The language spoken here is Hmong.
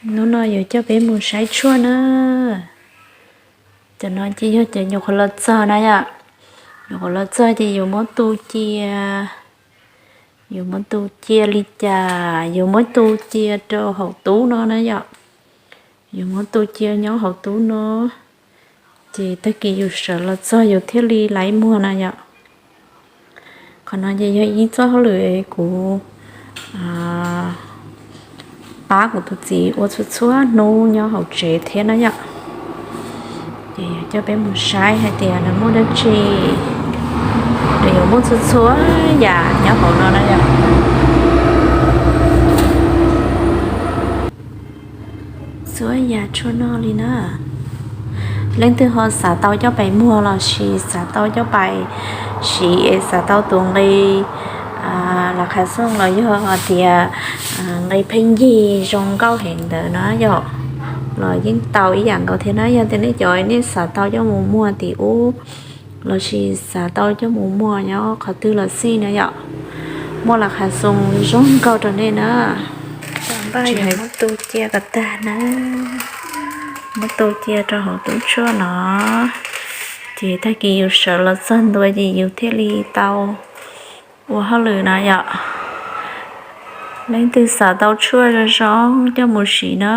Hnub no yuav coj peb mus saib tshuaj na. Cov no ces yog cov nyuam qhuav los txog na yom. Nyuam qhuav los txog ces yuav muab tu cia, yuav muab tu cia li cas, yuav muab tu cia rau hauv tub no na yom. Yuav muab tu cia nyob hauv tub no, ces tag kis yus sawv los txog yus thiaj li laib muag na yom. Qhov no ces yog ib txoj hauj lwm kuv pab kuv tus txiv ua txhua txhua hnub nyob hauv tsev thiab na yom. Ces coj peb mus saib hais tias nws muaj dab tsi, nws yuav muaj txhua txhua yam nyob hauv no na yom. Txhua yam tshuaj noj li na. Leej twg ho xav tau coj pais muag los sis xav tau coj pais siv es xav tau tus nqi las khas xooj los yog tias nqi pheej yig zoo nkauj heev ntawd na yom, los yeej tau ib yam nkaus thiab na. Yog tias nej cov nej xav tau coj mus muag tim ub los sis xav tau coj mus muag nyob qhov twg los xij na yom, muaj las khas xooj zoo nkauj rau nej na. Tsis hais muab tu cia kom tag na, muab tu cia rau hauv tub tshuaj no, ces tag kis yus sawv los txog ntua ces yus thiaj li tau ua hauj lwm na yom. Leej twg xav tau tshuaj zoo zoo coj mus siv na.